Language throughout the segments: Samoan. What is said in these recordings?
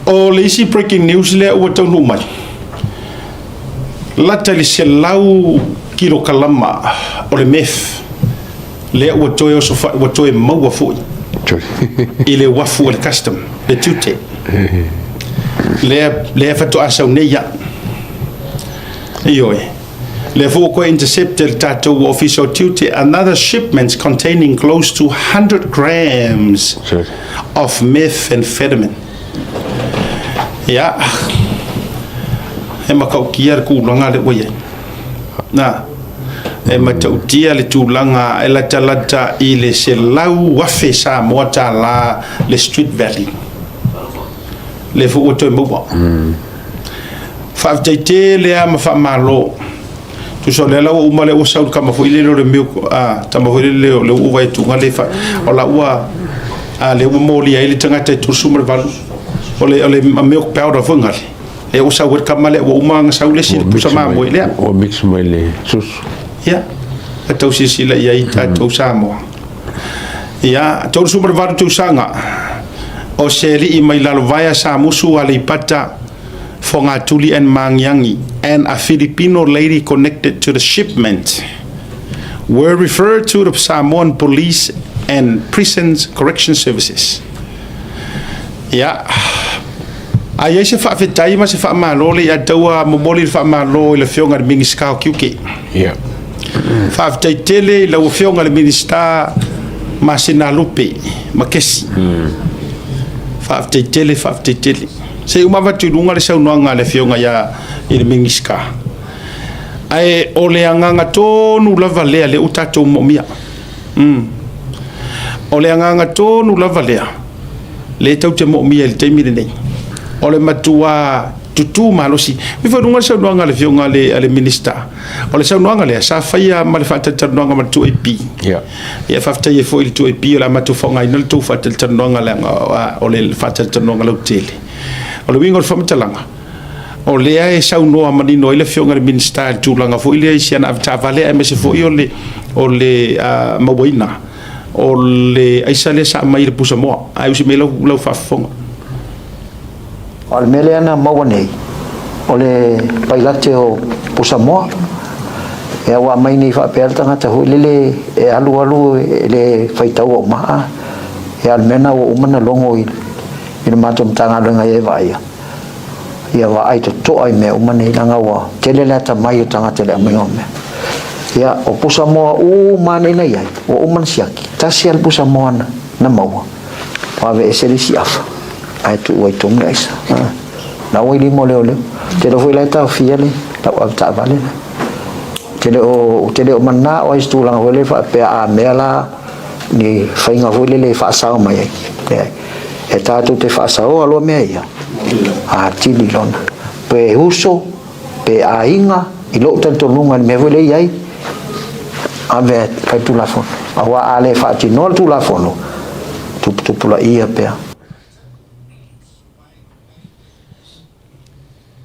O le isi breaking news lea ua taunuu mai, lata i le 100 kilokalama o le meth lea ua toe osofai, ua toe maua foi i le uafu a le custom, le tiute. Lea faatoa sau nei lava. Ioe. Lea foi ua toe intercept e le tatou Ofisa o Tiute another shipment containing close to 100 grams of methamphetamine. Ia, e matautia le tulaga lea ua i ai. Na, e matautia le tulaga e latalata i le 100,000 Samoa tala le street value. Lea foi ua toe maua. Faafetai tele lava ma faamalo. Tusa o lea la ua uma lea ua sau le tama foi lele o le milk, tama foi lele o le ua vaai atu le fa, o la ua lea ua molia ai le tagata e 38 o le milk powder foi ngale. Lea ua sau ai le tama lea ua uma ona sau le isi le pusa mamoe lea. Ua mix mai le susu. Ia, a tau silasila i ai tatou Samoa. Ia, 38 tausaga, o se alii mai Lalovaea, Samusu, Aleipata, Fogatuli and Magiagi, and a Filipino lady connected to the shipment were referred to the Samoan Police and Prisons Correction Services. Ia, a i ai se faafetai ma se faamalo le ia taua momoli le faamalo i le afioga i le Minisita o Tiute. Faafetai tele i lau afioga i le Minisita Masina Lupe Makesi. Faafetai tele, faafetai tele. Se i uma avatu i luga le saunoaga a le afioga ia i le Minisita. Ae o le agaga tonu lava lea le ua tatou moomia. O le agaga tonu lava lea, le tau te moomia i le taimi lenei. O le matua tutū malosi. Mi foi luga le saunoaga a le afioga a le Minisita. O le saunoaga lea, sa faia ma le faatalatalanoaga ma le 2AP. Ia, faafetai ai foi i le 2AP o le a matou faaaogaina le tou faatalatalanoaga leaga o le faatalatalanoaga lautele. O le uiga o le faamatalaga, o lea e saunoa manino ai le afioga i le Minisita i le tulaga foi lea i si ana avetaavale aemaise foi o le mauaina o le aisa lea sa aumai i le pusamoa. Ae usi mai lau faafofoga. O le mea lea na maua nei, o le pailate o pusamoa. E ua aumai nei faapea le tagata foi lele e alu alu e le faitau au maa. E a le mea na ua uma na logo i le matou Matagaluega e vaaia. Ia vaai totoa i mea uma nei leaga ua tele le atamai o tagata i le aumaiga o mea. Ia, o pusamoa uma nei na i ai, ua uma na siaki. Tasi lava le pusamoa na maua. Ua ave ese le isi afa, ae tuu ai tonu le aisa. Na ua i lima o leoleo. Tele foi la e taofia le lau avetaavale lea. Tele o manao ai se tulaga foi lele faapea a mea la ni faiga foi lele e faasao mai ai. Leai. E tatou te faasaoa loa mea ia, atili lona. Pe uso, pe aiga, i lou talitonuga i le mea foi lea e i ai, ave e fai tulafono. Aua a le faatinoa le tulafono, tuputupulaia pea.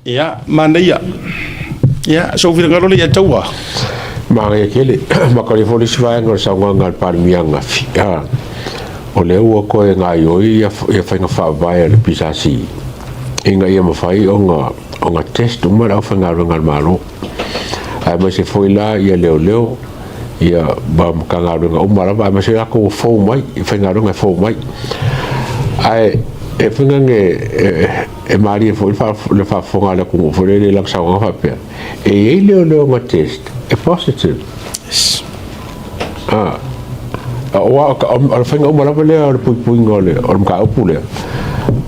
Ia, manaia. Ia, sou finagalo le ia taua. Manaia tele. Ma ka le foi le isi vaega o le saunoaga a le Palemia ananafi. O lea ua toe gaoioi ia faiga faavae a le PSC ina ia mafai ona test uma le aufaigaluega a le Malo. Aemaise foi la ia leoleo ia ma Matagaluega uma lava, aemaise latou ua fou mai, i faigaluega e fou mai. Ae e faiga e malie foi le faafofoga a le atunuu foi lele i lana saunoaga faapea, e i ai leoleo na test e positive. Aua o le faiga uma lava lea o le puipuiga o le mataupu lea.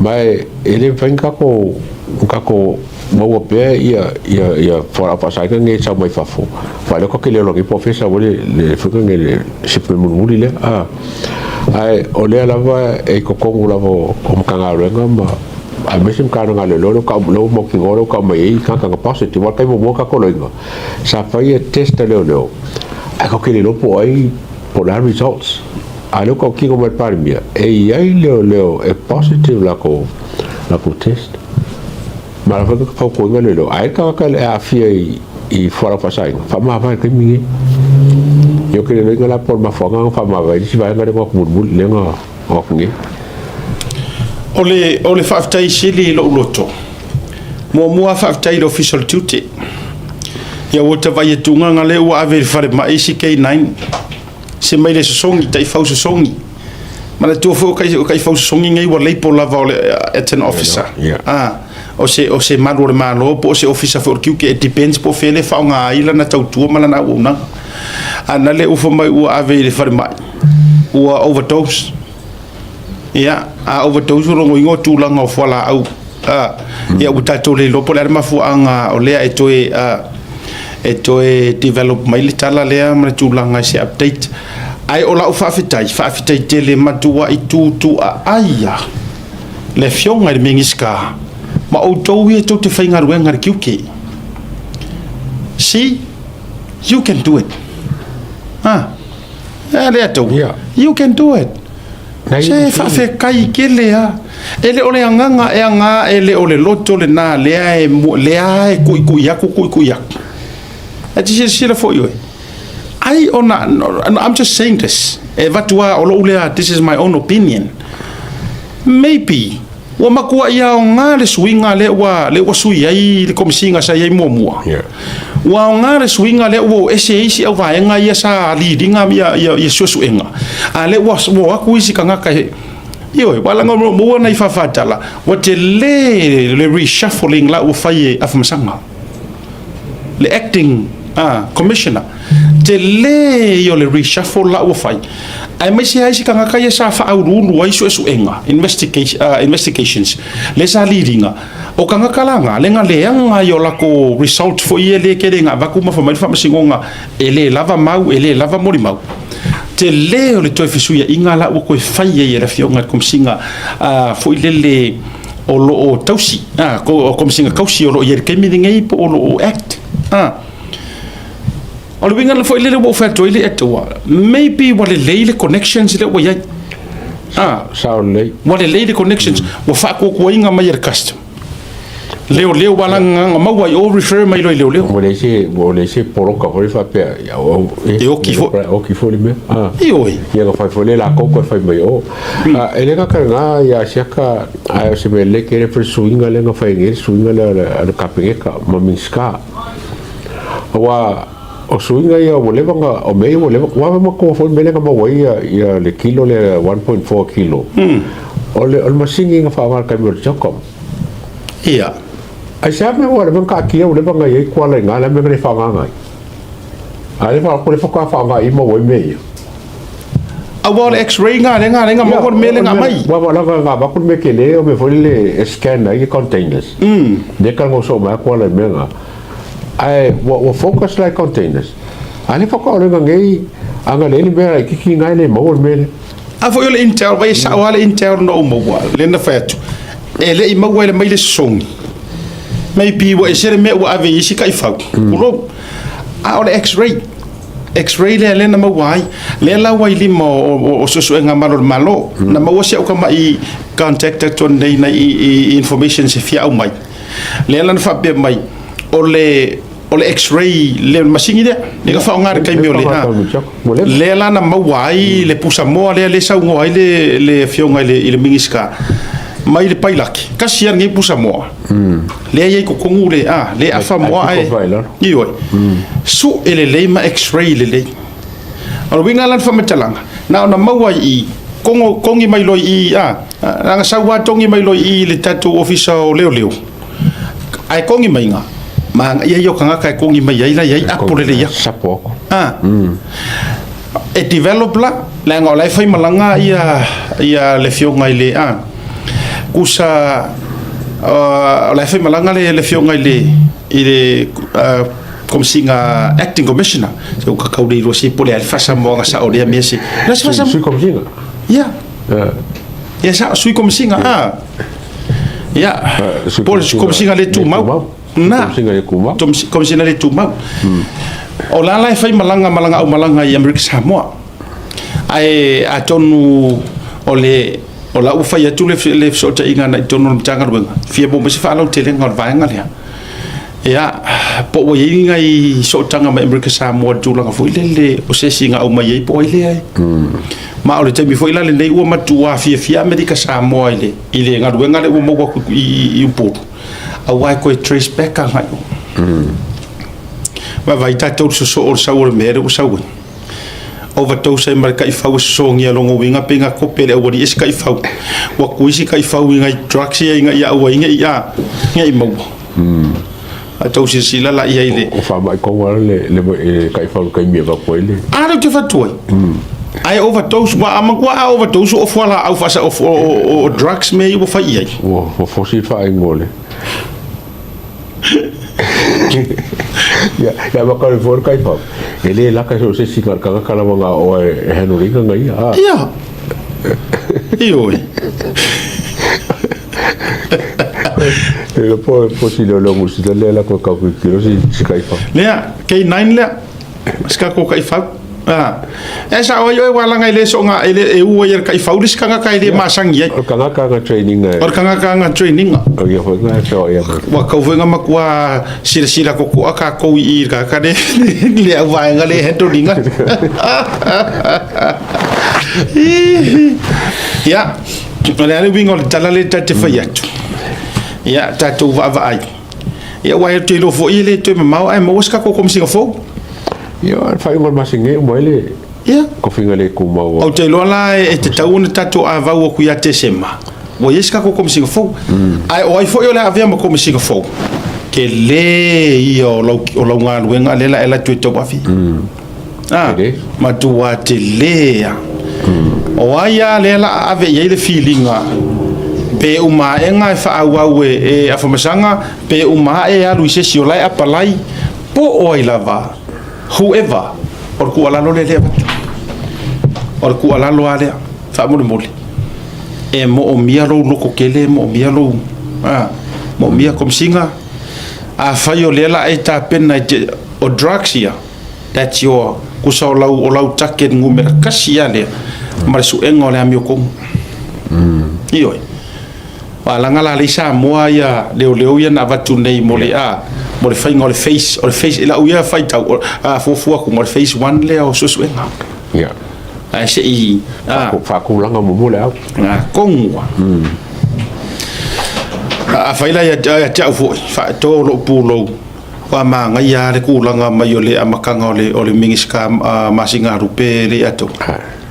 Ma e le mafai ona tatou maua pea ia fualaau faasaina nei e sau mai fafo. Fa lea ko ke leo nei po fesa le le faiga nei le shipment mulimuli lea. Ae o lea lava e i totonu lava o Matagaluega ma aemaise Matagaluega a Leoleo lea ua mautinoa lea ua tau mai ai tagata na positive. Aua o le taimi muamua tatou loiga, sa fai e test a leoleo, ae tatou te le iloa po o ai po o le a results. A lea ua tautino mai le Palemia, e i ai leoleo e positive latou test. Ma la foi ka fautuaina leoleo, a i ai tagata e aafia i fualaau faasaina, faamavae i le taimi lenei. Ia ou te le iloaina la po o le mafuaaga na faamavae ai le isi vaega lea na o atu mulimuli lea na o atu nei. O le, o le faafetai sili i lou loto, muamua faafetai i le Ofisa o le Tiute. Ia ua ta vaai atu nga lea ua ave i le falemai isi K9, se mai le sosogi, taifau sosogi. Manatua foi o taifau sosogi nei ua label lava o le as an officer. Ah, o se malu o le Malo po o se ofisa foi o le tiute, it depends po o fea le faaaoga ai lana tautua ma lana auaunaga. A na le ufa mai ua ave i le falemai, ua overdose. Ia, a overdose o lona uiga o tulaga o fualaau. Ia ua tatou le iloa po o le a le mafuaaga o lea e toe develop mai le tala lea ma le tulaga i se update. Ae o lau faafetai, faafetai tele matuai tutuaai lava le afioga i le Minisita ma outou ia tou te faigaluega i le tiute. See, you can do it. Ah, e le atou. You can do it. Se faafetai tele lava. E le o le agaga e aga e le o le loto lena lea e lea e tuitui atu tuitui atu. E te silasila foi oe. Ai ona no, I'm just saying this. E avatu lava o lou lea, this is my own opinion. Maybe ua matuai aoga le suiga lea ua sui ai le komisiga sa i ai muamua. Ua aoga le suiga lea ua ese ai isi au vaega ia sa liliga ia suesuega. A lea ua o atu isi tagata e Ioe, ua laga maua nai faafatala, ua tele le reshuffling la ua fai e Afamasaga. Le acting commissioner, tele ia o le reshuffle la ua fai. Aemaise ai isi tagata ia sa faauluulu ai suesuega, investigations, le sa liliga. O tagata la nga, le nga leaga i o lako result foi ia le kele nga avatu ma fai mai le faamasinoga e le lava mau, e le lava molimau. Tele o le toe fesuiaiga la ua toe fai ai e le afioga i le komisiga foi lele o lo o tausi, o komisiga tausi o lo o i ai i le taimi lenei po o lo o act. O le uiga foi lele ua ou fai atu ai le atua, maybe ua lelei le connections lea ua i ai. Sao lelei. Ua lelei le connections, ua faatuatuaina mai e le custom. Leo leo ua lagaga maua i o refer mai loa i leo leo. Ua le isi poloka foi faapea ia, E oki foi. Oki foi le mea. Ioe. Ia ka fai foi le lakou koe fai mai o. E le kaka ngā ia siaka ai o se mea le kere foi suiga le nga fai nge suiga le a le kapeneta ma Minisita. Ua o suiga ia ua leva nga o mea ia ua leva ua ma ko foi mea le nga maua ia ia le kilo le 1.4 kilo. O le masini nga whaangar kai mo le Telkom. Ai se ame ua le ka kia ua leva nga iai kuala i ngā le ame nga le whaanga ngai. A le wha ko le whaka whaanga i maua i mea ia. Aua o le x-ray ngā le ngā le ngā maua le mea le ngā mai. Wa wa la nga ba ko me ke le o me foi le scan ai containers. Ne ka ngo so ma kuala i mea nga. Ai wa wa focus like containers. A le whaka o le nga ngei anga le ni mea i kiki ngai le maua le mea le. A foi o le Intel, vai sao le Intel no o maua, le na fai atu. E le i maua le mai le sosogi. Maybe ua ese le mea ua ave i isi taifau. Tulou. A o le x-ray. X-ray lea lea na maua ai. Lea la ua i lima o suesuega malo o le Malo. Na maua si au tamai contact atu nei na i information se fia au mai. Lea la na faapea mai, o le x-ray le masini lea, le ka faaaoga le taimi o le lea la na maua ai le pusamoa lea le saunoa ai le afioga i le Minisita mai le pailaki kasi a lenei pusamoa lea i ai totonu le le afa moa ae ioe su e lelei ma x-ray lelei. O le uiga la le faamatalaga na ona maua i kongo kongi mai loa i langa sau a tongi mai loa i le tatou ofisa o leoleo ae kongi mai nga ma ia ia o tagata e kongi mai ai la i ai apo lelei atu. Sapo ako. E develop la leaga o la e fai malaga ia ia le afioga i le kusa o la e fai malaga le afioga i le komisiga acting commissioner se ua kakau le iloa se po o le a le faasamoaga sao lea mea se la se Sui komisiga. Ia ia sa sui komisiga ia po o le komisiga le tumau na. Komisiga le tumau. Komisiga le tumau o la la e fai malaga malaga au malaga i Amerika Samoa ae atonu o le o la ua fai atu le fesootaiga na i totonu o le Matagaluega fia mo mai se faalautelega o le vaega lea. Ia, po ua i ai ni nai sootaga mai Amerika Samoa i le tulaga foi lele o se isi na aumai ai po o ai lea. Ma o le taimi foi la lenei ua matua fiafia Amerika Samoa i le, i le galuega lea ua maua atu i, i Upolu, aua e toe trace back agai o. Vaavaai tatou i le sosoo o le sau o le mea lea ua sau ai. Overdose ai ma le taifau e sosogia lona uiga pe na kope e le aualii isi taifau ua tui isi taifau i nai drugs ia ina ia aua ai ne i a ne i maua. A tou silasila la i ai le O faamai tonu lava le le taifau i le taimi e avatu ai le. A lea ou te fatu ai. Ae overdose ua a matua a overdose o fualaau faasa o drugs mea ia ua fai i ai. Ua fosi le faaigoa o le. Ia, ia ma kare fo kai fa. E le laka so se singa ka ka lava nga o e handle inga nga ia. Ah. Ia. Ioe. E le po po si le longu si le la ko ka ku kilo si si kai fa. Lea, K9 lea. Si ka ko kai fa. Ah. E sa oi oi wala ngai le so nga e le e ua ia kai fauli si kanga kai le masangi ai. O kanga kanga training O kanga kanga training. O ia foi nga so ia. Ua kau foi nga makua silasila kokoa kākou i i ka ka le le au vaega le handling. Ia, o le a le uiga o le tala lea ta te fai atu. Ia, tatou vaavaai. Ia, aua e te iloa foi e le toe mamao ae maua se tatou Komesina fou. Ia, o le faaiuga o le masina nei uma ai le Ia. tofiga le tumau. Ou te iloa la e tatau ona tatou avau atu ia Tesema, ua i ai se tatou Komesina fou. Ae o ai foi o le a avea ma Komesina fou, tele ia o lau, o lau galuega lea la e alu atu e tauave. Ah, Tele. matua tele lava. O ai lava lea la a ave i ai le filiga, pe uma aega e faaauau e, e Afamasaga, pe uma ae e alu i se isi o la e apalai, Po o ai lava, whoever, o le tuualalo lea lea avatu. O le tuualalo lava lea, faamolemole, e moomia lou loto tele, e moomia lou, a, moomia Komesina, afai o lea la e tapena e te, o drugs ia, that's your, tusa o lau, o lau target numera kasi lava lea, ma le suega o le amiotonu. Ioe. Aua leaga la lea i Samoa ia leoleo ia na avatu nei mo le a mo le faiga o le phase o le phase i lau ia faitau a fuafua atu mo le phase 1 lea o suesuega. Ia. Ae se i a faatulaga muamua le au. A tonu a. Afai la ia te au foi faatoa lou pulou ua manaia lava le tulaga mai o le amataga o le o le Minisita masina lupe le ia tou.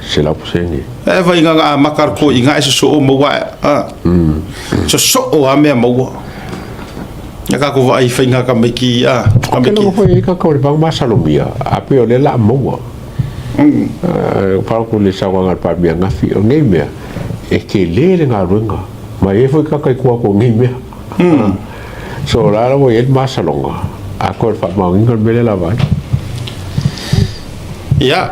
100%. E vai nga nga amata le toeaiina ae sosoo maua ae a. Sosoo lava mea maua. Ia tatou vaai i faiga tamaiti a. Ou te logo foi ai kaka o le vao masalomia, a pei o lea la maua. Pau ko le sauaga a le Palemia angafi, o nei mea, e tele le galuega, ma e i ai foi kaka i tua atu o nei mea. So o la la ua i ai le masaloga, a koe o le faamaoniga o le mea lea la vaai. Ia,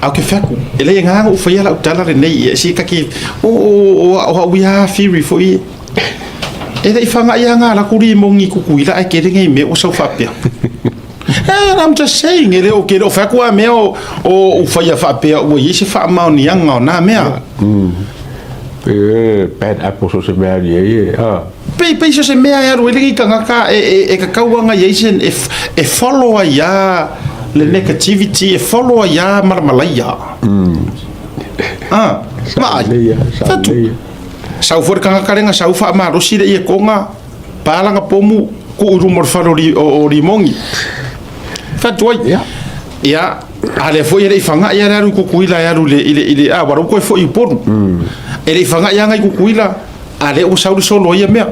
a o ke fai atu, e leai e gā na ou faia lau tala lenei, ia, se ta te, o, o, o, o au ia theory foi, e le i whangai a ngā laku limoni i Kukuila ae kele nei mea ua sau faapea. And I'm just saying, e le o ke le o fai atu a mea o, o u whaia faapea ua i ai se faamaoniaga o nā mea. E, bad apple so se mea ali ai e, a. Pei, pei so se mea e alu ai lenei tagata e, e, e kakau anga i ai se, e, e follow ai a le negativity, e follow ai a malamalaia. Ah, vaai, fatu. Sau foi le tagata lea na sau faamalosi le iekoga, pa lana pomu, tuu i luma o le fale o, li, o, o limogi. Fatu ai. Ia. Ia, a lea foi e le i faga'i a le alu i Kukuila e alu i le, i le, i le, a, ua toe foi i Upolu. E le i faga'i a ngai Kukuila, a lea ua sau le solo o ia mea.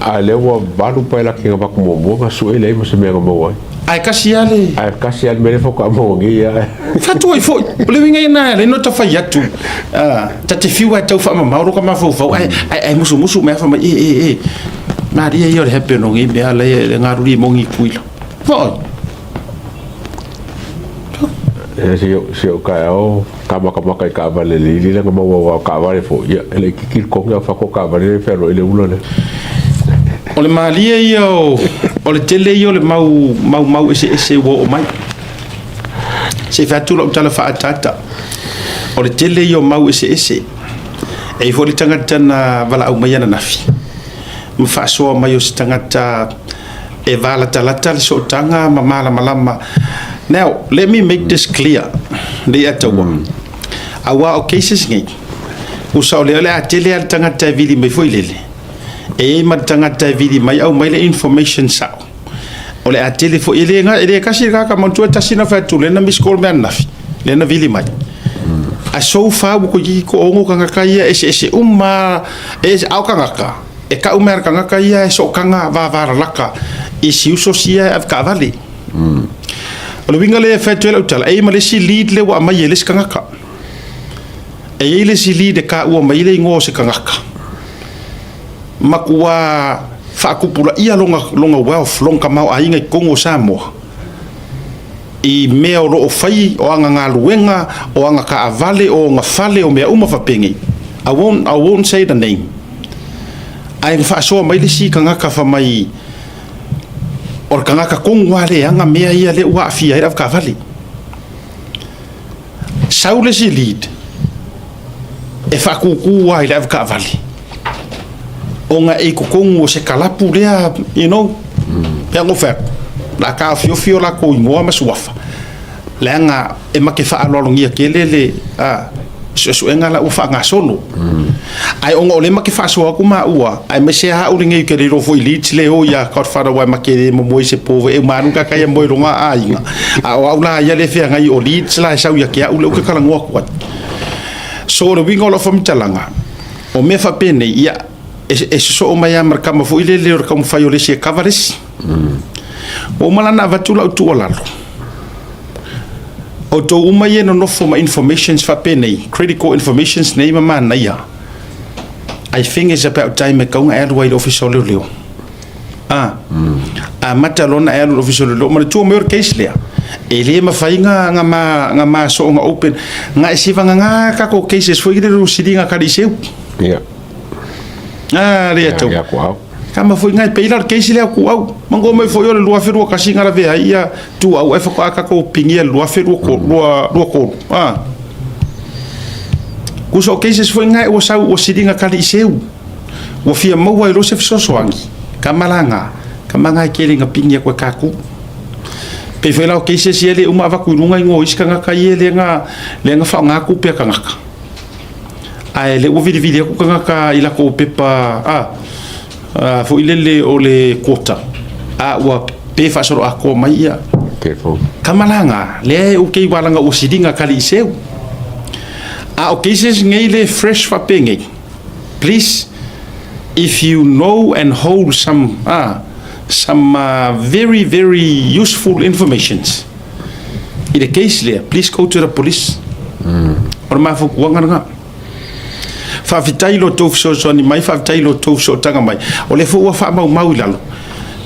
A lea ua valu pailaki na avatu muamua na sue leai ma se mea na maua ai. Ae kasi lava le. Ae kasi lava le mea lea faatoa maua nei ia. Fatu ai foi. O le uiga ia na e ala ai ona ta fai atu, a, ta te fiu lava e tau faamamao lou mafaufau ae, ae, ae musumusu mai lava fai mai, e, e, e, malie ia o le happen o nei mea la e galulue mogi i Tutuila. Vaai. E si o si o taeao ka makamaka i taavale le ili lea na maua aua o taavale foi ia e le i kiki le togi a o fako taavale lea e fealoai i le ula lea. O le malie ia o, o le tele ia o le mau mau mau eseese ua oo mai. Se i fai atu lau tala faaataata, o le tele ia o mau eseese. E i ai foi le tagata na valaau mai ananafi ma faasoa mai o se tagata. E valatalata le sootaga ma malamalama. Now, let me make this clear, Leiataua. Auā o cases nei, usa o lea o le a tele lava le tagata e vili mai foi lele, e i ai ma le tagata e vili mai aumai le information sao. O le a tele foi, e le, e le tasi le tagata, manatua e tasi na fai atu lea na miss call mai ananafi, lea na vili mai. Ae so far ua toeitiiti toaono tagata ia eseese uma lava, e ese, a o tagata, E kau mea le tagata ia e sootaga vavalalata i si uso sia e avetaavale. O le uiga lea e fai atu ai lau tala, e i ai ma le isi lead lea ua aumai e le isi tagata. E i ai le isi lead e taua mai ai le igoa o se tagata, matua faatupulaia lona, lona wealth, lona tamaoaiga i totonu o Samoa, i mea o lo o fai, o ana galuega, o ana taavale, o ona fale, o mea uma faapenei. I won't say the name. Ae na faasoa mai le isi tagata fai mai, o le tagata tonu lava lea e ana mea ia lea ua aafia ai le avetaavale. Sau le isi lead e faatūtū lava i le avetaavale ona e i totonu o se kalapu lea, you know, pei ona ou fai atu, o le a taofiofi o latou igoa ma suafa, leaga e ma te faaaloalogia tele le suesuega la ua faagasolo. Ae ona o lea ma te faasoa atu maua, aemaise lava au lenei ou te le iloa foi i leads le o ia Godfather aua e ma te le momoe i se po e uma anu tata ia moe i lona aiga. A o au la ia lea e feagai o leads la e sau ia te au lea ou te talanoa atu ai. So o le uiga o lau faamatalaga, o mea faapenei, ia, e sosoo mai lava ma le tama foi lele o le taumafai o le isi e cover le isi. Ua uma la ona avatu lau tuualalo, outou uma ia e nonofo ma informations faapenei, critical informations nei ma manaia, I think it's about time e tatau ona e alu ai i le Ofisa o Leoleo. A, amata loa ona e alu i le Ofisa o Leoleo, manatua mai o le case lea, e le mafai ona ma soona open, na e sivaga tatou cases foi lele o siliga kali seu. Ah, le atu. Ia, ku au. Kama foi ngai pei la le case lea ku au. Mango mai foi o le 2021 nga lavea ai ia tu au e whaka tatou pingia le 2023. Ah. Kusa o cases foi ngai ua sau ua siliga kali i seu. Ua fia maua i lo se fesoasoani. Ka malanga, ka manga e kele nga pingia koe kaku. Pei foi la o cases ia le uma avatu i luga i ngo isi kangaka ia le nga le nga whaonga kupe a kangaka. Ae le ua vilivili aku kangaka i lako pepa a foi lele o le quota a ua pe faasolo atoa mai ia. Careful. Ka malanga lea e ukei walanga ua siliga kali i seu. A o cases nei le fresh faapenei, please if you know and hold some very very useful informations i le case lea, please go to the police. O le mafukuaga lena. Faafetai i lo outou fesoasoani mai, faafetai i lo outou fesootaga mai. O lea foi ua faamaumau i lalo,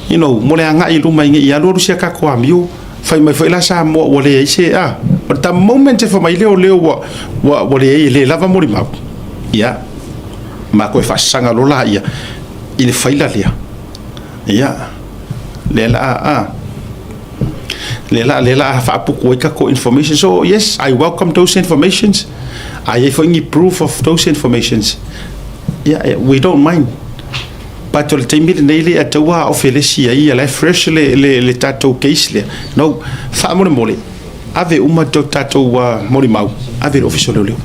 you know, mo le agai i luma ina i alualu si a tatou amio, fai mai foi la Samoa ua leai se, o le moment e fai mai lea o lea ua leai e le lava molimau. Ia, ma toe faasaga loa laia i le faila lea. Ia, lea la a, lea la a faaputu ai tatou information. So yes, I welcome those informations. A i ai foi ni proof of those informations. Yeah, we don't mind. But o le taimi lenei le ataua o felesi ai ia la e fresh le tatou case lea. No, faamolemole, ave uma to tatou molimau, ave i le Ofisa o Leoleo.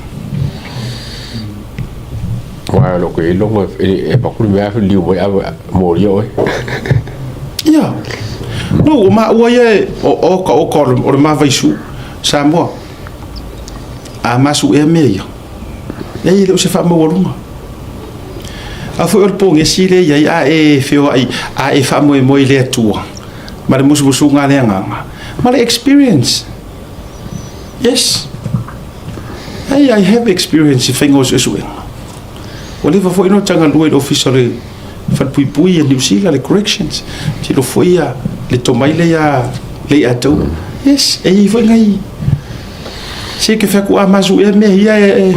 Wa lo ke longa e pakuli mea liu mai ave molia oe. Ia. No, o maua ia e o ka o ka o le mavaisu Samoa. A masu ea mea ia. Nei e le o se faamaualuga. A foi o le pogesi lea i ai a e feoai a e faamoemoe i le Atua ma le musumusuga a le Agaga ma le experience. Yes. Hey, I have experience i faiga o suesuega. Ua leva foi ona tagalua i le ofisa o le falepuipui a Niu Sila, le corrections. Tilo foi ia le tomai lea ia Lei'ataua. Yes, e i ai foi nai se ke fai aku a masu ea mea ia e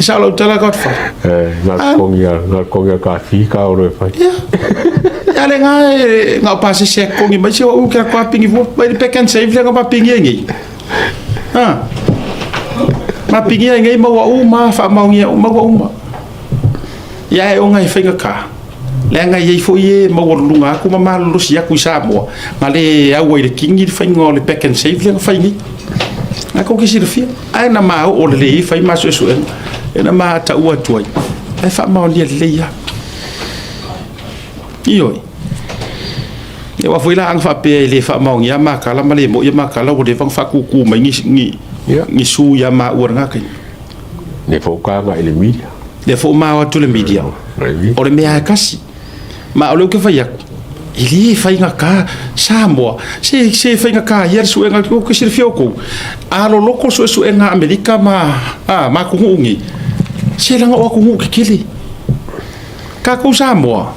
sao lau tala Godfather. Eh, ngal kongi a ka fi ka oro e fai. Yeah. Ia le ngā e ngā o pasese a kongi mai se wa u kia koa pingi fua. Mai le pack and save le ngā pa pingi e ngei. Ha. Ma pingi e ngei maua uma, whaamaungia maua uma. Ia e onga e whainga ka. Leaga e i ai foi e maualuluga atu ma malolosi atu i Samoa, na le au ai i le kini le faiga o le pack and save lea na fai nei. Na tou te silafia, ae na ma oo lelei ai fai ma suesuega, e na ma taua atu ai, ae faamaonia lelei lava. Ioe. Aua foi la ana faapea e le faamaonia ma tala ma le moi ma tala, ua leva ona faatutu mai ni su ia maua i lena taimi. Lea foi ua agai i le media. Lea foi ua ma o atu i le media. O le mea lava e tasi. Ma o lea ou te fai atu, e le faigata Samoa, se faigata ia le suega, ou te silafia outou, a loloto suesuega a Amerika ma atunuu nei, se leaga o atunuu tetele. Tatou Samoa,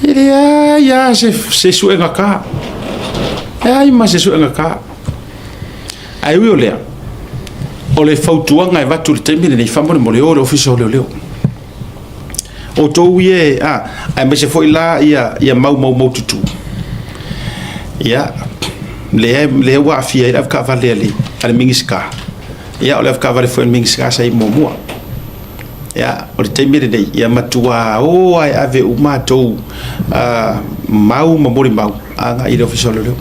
e leai lava se suega ta, leai ma se suega ta. Ae ui o lea, o le fautuaga e avatu i le taimi lenei, faamolemole o i le Ofisa o Leoleo. Outou ia, aemaise foi la ia mau maumaututu, ia, lea ua aafia ai le avetaavale a le Minisita, ia o le avetaavale foi a le Minisita sa i ai muamua. Ia, o le taimi lenei, ia matua o lava e ave uma a outou mau ma molimau agai i le Ofisa o Leoleo.